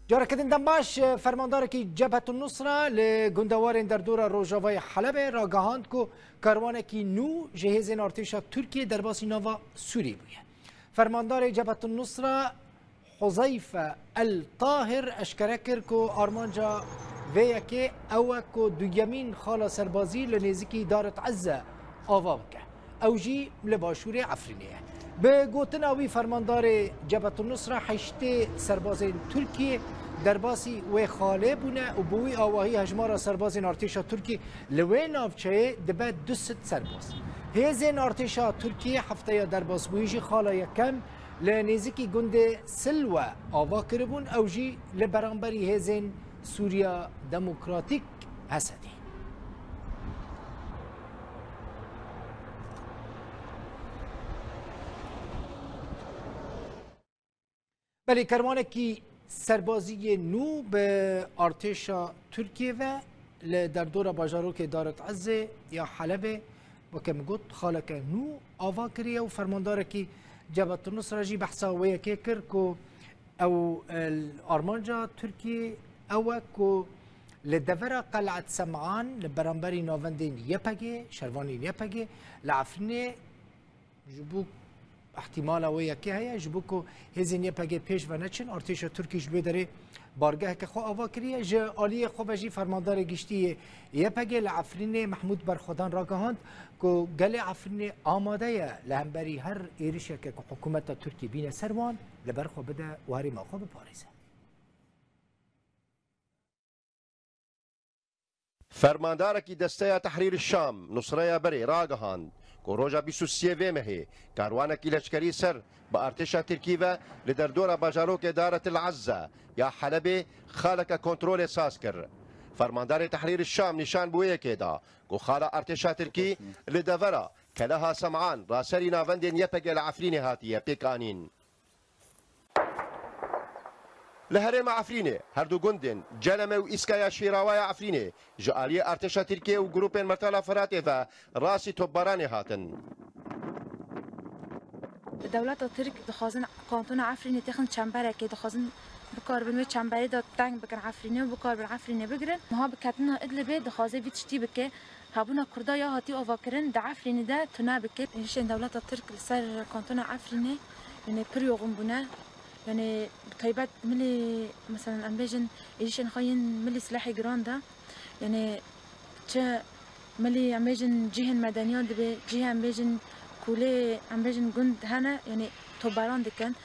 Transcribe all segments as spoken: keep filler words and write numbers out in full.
Careke din dem baş, fermandarekî Cebhetun Nusra li gundewarên derdora rojavayê Helebê ragihand ku karwanekî nû ji hêzên artêşa Tirkiyê derbasî nava Sûriyê bûye. Fermandarê Cebhetun Nusra Huzeyfe El Tahir eşkere kir ku armanca vê yekê ew e ku duyemîn xala serbazî li nêzikî Daret Ezze ava bike. Ew jî li başûrê Efrînê ye. Bi gotina wî, fermandarê Cebhetun Nusra heştê serbazên Tirkiyê derbasî wê xalê bûne û bi wî awahî hejmara serbazên artêşa Tirkî li wê navçeyê dibe du sed serbaz. Hêzên artêşa Tirkiyê hefteya derbasbûyî jî xala yekem li nêzîkî gundê Silwe ava kiribûn, ew jî li beramberî hêzên Sûriya Demokratîk, H S D. Belê, kerwanekî serbazî yê nû bi artêşa Tirkiyê ve li derdora bajarokê Daret Ezê ya Helebê, weke min got, xaleke nû ava kiriye û fermandarekî Cebhetun Nusra jî behsa wê yekê kir ku ew, e, armanca Tirkiyê ew e ku li devera Qel'et Sem'an, li beramberî navendên Y P G, şervanên Y P G, li Efrînê, ji bo, ihtimala wê yekê heye, ji bo ku hêzên Y P G pêş ve neçin, artêşa Tirkî ji wê derê bargeheke xwe ava kiriye. Ji aliyê xwe ve jî fermandarê giştî yê Y P G li Efrînê Mehmûd Berxwedan ragihand ku gelê Efrînê amade ye li hemberî her êrişeke ku hikûmeta Tirkî bîne ser wan, li ber xwe bide û herêma xwe biparêze. Fermandarekî Desteya Tehrîr Şam, Nusreya Berê, ragihand ku roja bîst û sê vê mehê karwanekî leşkerî ser bi artêşa Tirkî ve li derdora bajarokê Daret el Ezze ya Helebê xaleke kontrolê saz kir. Fermandarê Tehrîr Şam nîşan bi wê yekê da ku xala artêşa Tirkî li devera Keleha Sem'an, raserî navendên Y P G li Efrînê hatiye pêkanîn. Li herêma Efrînê, herdu gundên Celeme û Îskaya Şîrawa ya Efrînê ji aliyê artêşa Tirkiyê û grûpên Mertala Firatê ve rastî topbaranê hatin. Dewleta Tirk dixwazin kantona Efrînê têxin çemberekê, dixwazin bikaribin wê çemberê de teng bikin Efrînê û bikaribin Efrînê bigirin. Niha bi ketina Idlibê dixwaze vî tiştî bike. Hebûna Kurda ya hatî avakirin di Efrînê de tune bike. Êrişên dewleta Tirk li ser kantona Efrînê, yanî, pir yoxin bûne. Yanî, bi taybet milî, meselen, em bêjin, êrişên xwe yên milî silahê giran de, yanî, çi milî, em bêjin, cihên medeniyan dibe, cihê, em bêjin, kulê, em bêjin, gund hene, yanî, toberan dikin.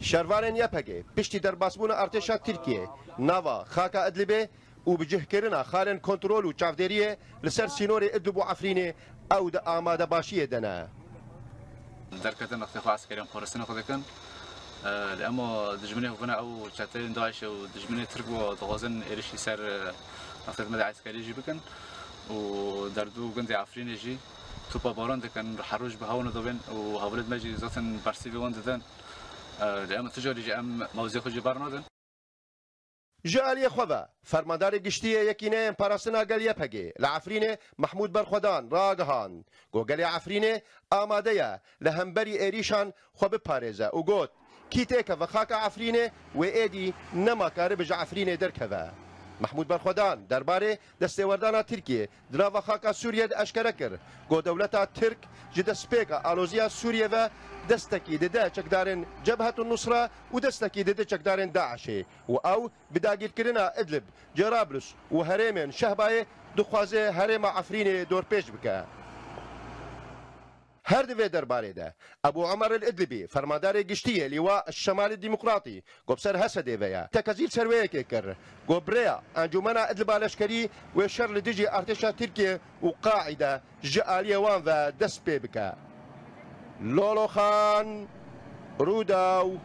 Şervanên Y P G piştî derbasbûna artêşa Tirkiyê nava xaka Idlibê, û bi cihkirina xalên kontrol û çavdêriyê li ser sînorê Idlib û Efrînê ew di amadebaşiyê de ne. Derketin, nextê xwe eskeriyên xwe rêsina xwe dikin. E, lê ema dijminê xwe ne ew çeteyên DAIŞê û dijminê Tirk bo dixwazin êrişî ser, e, nextê me de eskerî jî bikin. Û derdû gundê Efrînê jî topa baran dikin, her roj bi hewn dibên û hevalêt me jî zaten bersîvê wan didin. E, lê ema tu carî jî em mewzê xwe jî bernadin. Ji aliyê xwe ve, Fermandarê Giştî yê Yekîneyên Parastina Gel Y P G li Efrînê Mehmûd Berxwedan ragihand ku gelê Efrînê amade ye li hemberî êrîşan xwe biparêze û got, kî têkeve xaka Efrînê wê êdî nema karibe ji Efrînê derkeve. Mehmûd Berxwedan derbarê destêwerdana Tirkiyê di nava xaka Sûriyê de eşkere kir ku dewleta Tirk ji destpêka aloziya Sûriyê ve destekî dide çekdarên Cebhetun Nusra û destekî dide çekdarên DAIŞê û ew bi dagîrkirina Idlib, Cerablus û herêmên Şehbayê dixwaze herêma Efrînê dorpêç bike. Her di vê derbarê de, Ebû Omer el Idlibî, fermandarê giştî yê Lîwa Şemalê Demokratî, ku bi ser H S D'ê ve ye, tekezî li ser wê yekê kir, ku bi rêya Encûmena Idliba Leşkerî wê şer li dijî artêşa Tirkiye û Qaîde ji aliyê wan ve dest pê bike. Lolo Xan, Rûdaw.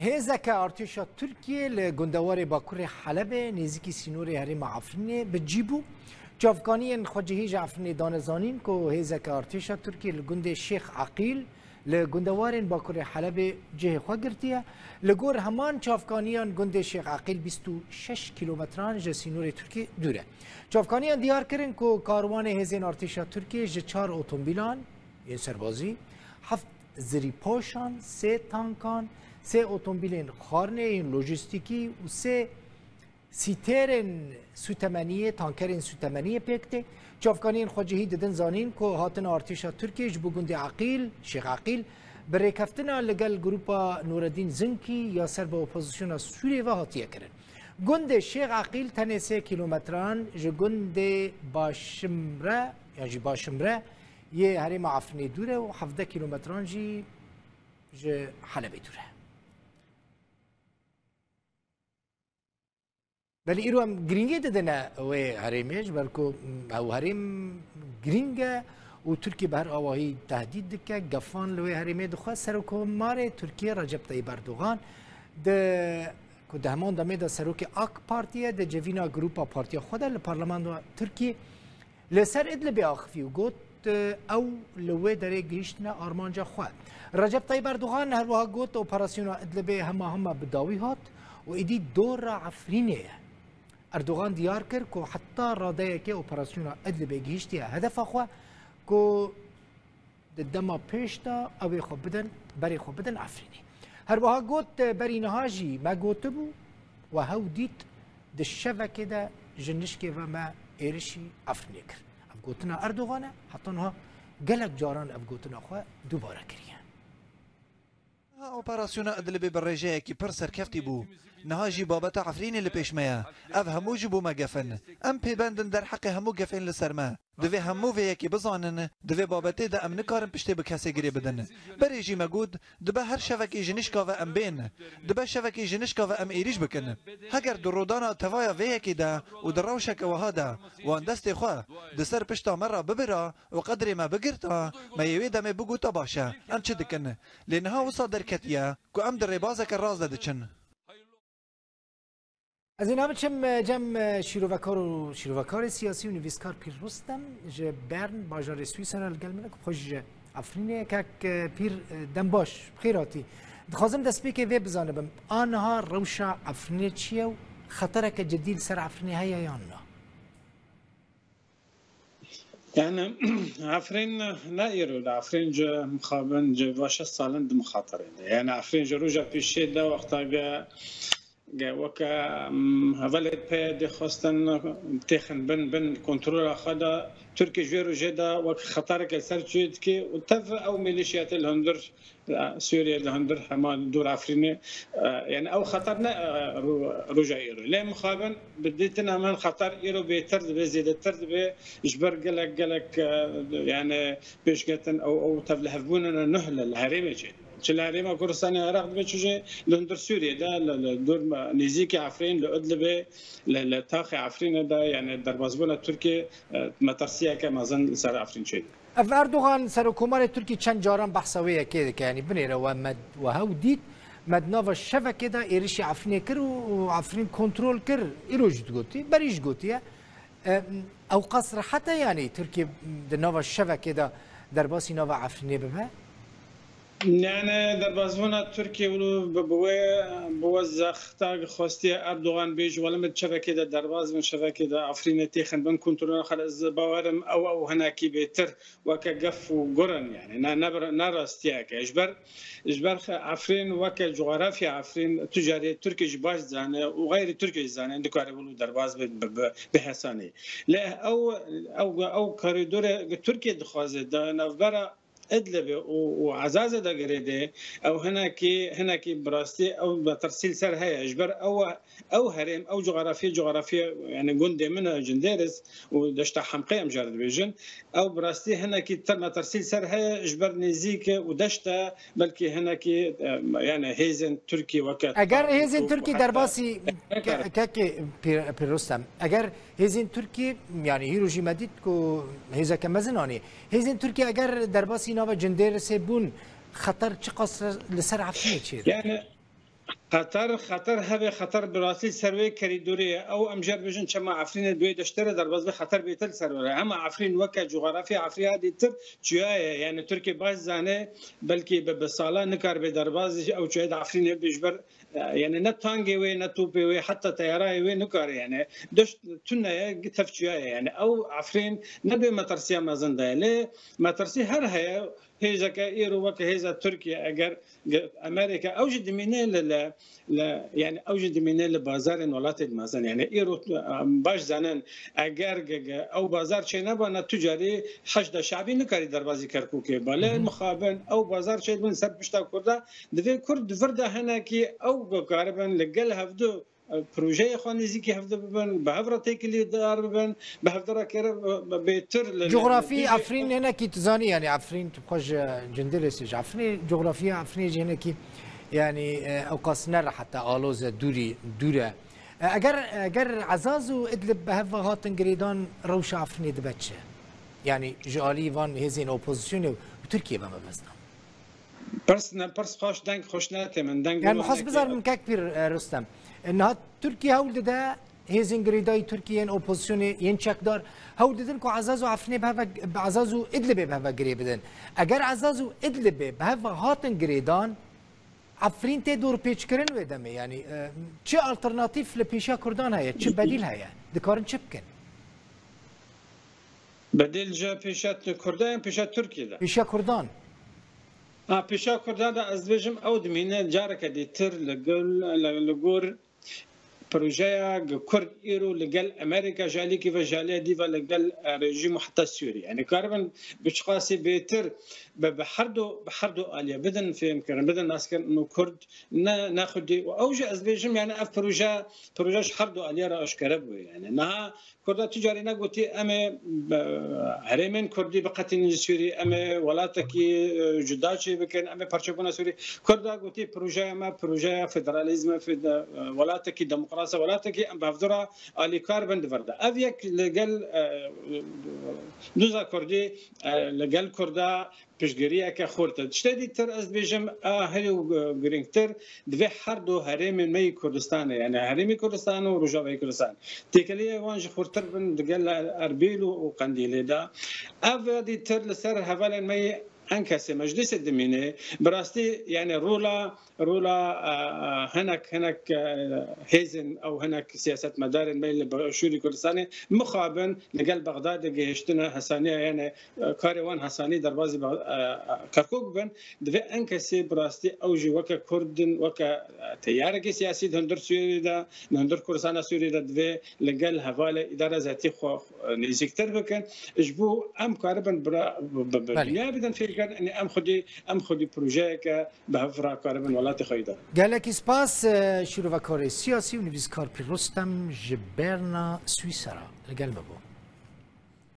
Hêzeke artêşa Tirkiyê li gundewarê bakurê Helebê, nêzîkî sînorê herêma Efrînê, bi cî bû. Çavkaniyên xwecihî ji Efrînê dane zanîn ku hêzeke artêşa Tirkiyê li gundê Şêx Eqîl li gundewarên bakurê Helebê cihê xwe girtiye. Li gor heman çavkaniyan, gundê Şêx Eqîl bîst û şeş kîlometran ji sînorê Tirkiyê dûr e. Çavkaniyan diyar kirin ku karwanê hêzên artêşa Tirkiyê ji çar otomobîlan yên serbazî, heft zirîpoşan, sê tankan, sê otomobîlên xwarinê yên lojîstîkî û sê sîtêrên sûtemeniyê, tankerên sûtemeniyê pêk tê. Çavkaniyên xwecihî didin zanîn ku hatina artêşa Tirkiyê ji bo gundê Eqîl, Şêx Eqîl, bi rêkeftina li gel grupa Nureddin Zinkî ya ser bi opozisyona Sûriyê ve hatiye kirin. Gundê Şêx Eqîl tenê sê kîlometran ji gundê Başimre, yan jî Başimre, yê herêma Efrînê dûr e û hevdeh kîlometran jî ji Helebê dûr e. Belê îro em girîngî didine wê herêmê, ji ber ku, mm, ew herêm girîng e û Tirkiye bi her awahî tehdît dike, gefan li wê herêmê dixwe. Serokkomarê Tirkiye Recep Tayyip Erdogan di, ku di heman demê de serokê AK Partî ye, di civîna grûpa partiya xwe de li parlamentoya Tirkiyê li ser Idlibê axifî û got, ew li wê derê gihîştine armanca xwe. Recep Tayyip Erdogan her wiha got, operasyona Idlibê hema hema bi dawî hat û êdî dora Efrînê ye. Erdogan diyar kir ku heta radeyekê operasyona Idlibê gihîştiye hedefa xwe ku di dema pêş de ew ê xwe bidin, berê xwe bidin Efrînê. Her wiha got, berî niha jî me gotibû, we hew dît, di şevekê de ji nişkê ve me êrişî Efrînê kir. Ev gotina Erdogan e, heta niha gelek caran ev gotina xwe dubare kiriye. Niha operasyona Idlibê bi rêjeyekî pir serkeftî bû. Niha jî babeta Efrînê li pêş me ye. Ev hemû ji bo me gef in. Em pêbend in derheqê hemû gefên li ser me. Divê hemû vê yekê bizanin, di vê babetê de em nikarin piştê bi kesê girê bidin. Berê jî me got, dibe her şevekê ji nişka ve em bên. Dibe şevekê ji nişka ve em êrîş bikin. Heger di rodana tevaya vê yekê de û di rewşeke wiha de wan destê xwe di ser pişta me re bibira û qedrê me bigirta, me yê wê demê bigota baş e, em çi dikin? Lê niha wisa derketiye ku em di rêbazeke rast de diçin. Ez ê nabiçim, e, cem, e, şîrovekar û şîrovekarê siyasî û nivîskar Pîr Rustem ji Bern, bajarê Swîsera li gel min e, ku xwe ji Efrînê ye. Kek, e, Pîr, e, dem baş, bi xêr hatî. Dixwazim destpêkê vê bizanibim, a niha rewşa Efrînê çi ye û xetereke cidî li ser Efrînê heye yan na? Yani Efrîn ne îro de, Efrîn ji mixabin, ji va şeş salin di mixaterê de. Yani Efrîn ji roja pêşê de wexta ge, ge weke, em, hevalê P Y D xwestin têxin bin, bin kontrola xwe de, Tirkiye ji vê rojê de wek xetereke ser çûyê dike û tev ew milîşiyatê li hundir Sûriye, li hundir hema dûr Efrînê. E, yani ew xeter ne, e, ro-, roja îro. Lê mixabin bi dîtina min xeter îro bêtir dibe, zêdetir dibe. Ji ber gelek, gelek, e, yani pêşketin ew, ew tevlihevbûnên nuh li, li herêmê çê. Çi li herêma Kurdistanê Iraq dibe, çi jî li hundir Sûriye de, li, li dûr me-, nêzîkî Efrîn, li Idlibê, li, li taxê Efrînê de, yani derbasbûna Tirkiye, e, metirsiyeke mezin li ser Efrîn çêdibe. Ev Erdogan, serokkomarê Tirkî çend caran behsa wê yekê dike, yanî binêre we me, we hew dît, me di nava şevekê de êrişî Efrînê kir û, û Efrîn kontrol kir. Îro jî digotiye, berî jî gotiye. E, ew qas rehet e, yanî Tirkiye di nava şevekê de derbasî nava Efrînê bibe? Yani derbasbûna Tirkiye wilo bi, bi wê, bi wê zexta xwestiye Erdogan bêje, wele min şevekê de derbas bin, şevekê de Efrînê têxin bin kontrola xwe, ez bawerim ew, ew hinekî bêtir weke gef û gur in, yani ne, ne, ne rastiyek e. Ji ber, ji ber Efrîn weke coğrafya Efrîn tu carê Tirkiye jî baş dizane û xeyrî Tirkiye jî dizane, nikare wilo derbas be bi, bi, bi hesanî. Lê ew, ew, ew koridorê Tirkiye dixwaze di navbera Idlibê û, û Ezazê de girêdê, ew hinekî, hinekî bi rastî ew metirsî li ser heye. Ji ber ew, ew herêm, ew coğrafya, coğrafya, yani gundê min e, Cindêris û deşta Hemqê em jê re dibêjin. Ew bi rastî hinekî te-, metirsî li ser heye, ji ber nêzîk e û deşt e, belkî hinekî, e, yani hêzên Tirkî weke Eger hêzên Tirkî derbasî, ke-, kekê Pîr-, Pîr Rustem, eger hêzên Tirkî, yani hîro jî me dît ku hêzeke mezin anî, hêzên Tirkî eger derbasî nava Cindêrisê bûn, xeter çiqas li ser Efrînê çêdibe? Yani xeter, xeter hebe, xeter bi rastî ser wê kerîdorê ye. Ew em jê re dibêjin çema Efrînê di wê deştê re derbas be, xeter bêtir li ser were. Hema Efrîn weke coğrafya Efrînê dîtir çiya ye. Yani Tirkî baş zane, belkî bi, bi sala nikaribe derbas ew çiyayê de Efrînê be ji ber, e, yani ne tangê wê, ne topê wê, heta teyarayê wê nikare yani. Deşt tune ye, tev çiya ye yani. Ew Efrîn ne bê metirsiya mezin de ye. Lê metirsî her heye, hêzeke îro weke hêza Tirkiye, eger ge-, Amerîka, ew jî dimîne li, li, li, yani ew jî dimîne li bazarên welatê di mezin. Yani îro, em, baş zanin, eger ge-, ge-, ew bazar çênebana, tu carî Heşda Şebî nikarî derbazî Kerkûkê ba. Lê Hı hı. mixabin ew bazar çêdibin ser pişta Kurda, divê Kurd di vir de hinekî ew bikaribin li gel hevdu, e, projeyê xwe nêzîkî hevdu bibin, bi hev re têkilîdar bibin, bi hevdu re kere, e, bêtir li, li, Cografî li Efrîn hinekî tu zanî, yani Efrîn tu xwe ji Cindirê sê ji Efrînê, cografiya Efrînê jî hinekî, yani, e, ewqas ne rehet e, aloz e, dûrî, dûr e. E, eger, eger Ezaz û Idlib bi hev ve hatin girêdan, rewşa Efrînê dibe çi? Yani ji alî van hêzên opozisyonê û Tirkiye ve mebestan. Pirs ne, pirs xweş, deng xweş nete min, deng Yani min xwest bizar min kek pîr, e, Rustem. E, niha Tirkiye hewl dide hêzên girêdayî Tirkiye yên opozisyonê yên çekdar hewl didin ku Ezaz û Efrînê bi hev ve, bi Ezaz û Idlibê bi hev ve girê bidin. Eger Ezaz û Idlibê bi hev ve hatin girêdan, Efrîn tê dorpêçkirin wê demê. Yani, e, çi alternatîf li pêşiya Kurdan heye, çi bedîl heye? Dikarin çi bikin? Bedîl ji pêşiya Kurdan yan pêşiya Tirkiye de? Pêşiya Kurdan. Ha, pêşiya Kurdan de ez dibêjim ew dimîne careke dîtir li gul, li, li gor projeya Kurd îro li gel Amerîka ji alîkî ve, ji alîya dî ve li gel, e, rejîm û heta Sûrî. Yani karibin bi çiqasî bêtir bi, bi her du, bi her du alîye bidin fêhmkirin, bidin naskirin û Kurd ne, ne xwedî. Û ew jî ez dibêjim, yani ev proje, proje ji her du alîye re aşkere bûye. Yani niha Kurda tu carî negotî em ê, e, herêmên Kurdî biqetînin ji Sûrî, em ê welatekî, e, cuda çê bikin, em ê parçebûna Sûrî. Kurda gotî projeya me, projeya federalîzm e, fede-, e, welatekî demokrasî, welatekî em bi hevdu re alîkar bin di vir de. Ev yek li gel, e, duza Kurdî, e, li gel Kurda piştgiriyeke xurt e. Tiştê dîtir ez dibêjim, a herî û girîngtir, divê her du herêmên me yî Kurdistanê, yani Herêmî Kurdistan û Rojavayê Kurdistan, têkiliyê wan jî xurtir bin digel Erbîl û, û Qendîlê de. Ev dîtir li ser hevalên me yî Enkesê, Meclîsê dimîne. Bi rastî, yani rola, rola, a, a, hinek, hinek, e, hêzên ew hinek siyasetmedarên me li Başûrî Kurdistanê mixabin li gel Bexdadê gihiştine hesaniya, yani e, karê wan hesanî derbazî be, e, e, Kerkûk bibin, divê Enkesê bi rastî ew jî weke Kurd in, weke, e, teyarekê siyasî di hundir Sûriyê de, di hundir Kurdistana Sûriyê de divê li gel hevalê îdara zetî xwe, e, nêzîktir bikin. Ji bo em karibin bira-, bi, bi, bi Belê. dinya bidin fêrkirin, em xwedî, em xwedî projeyeke bi hev re karibin welatê xwe îdare. Gelekî spas, e, şîrovekarê siyasî û nivîskar Pîr Rustem ji Berna Swîsera li gel me bû.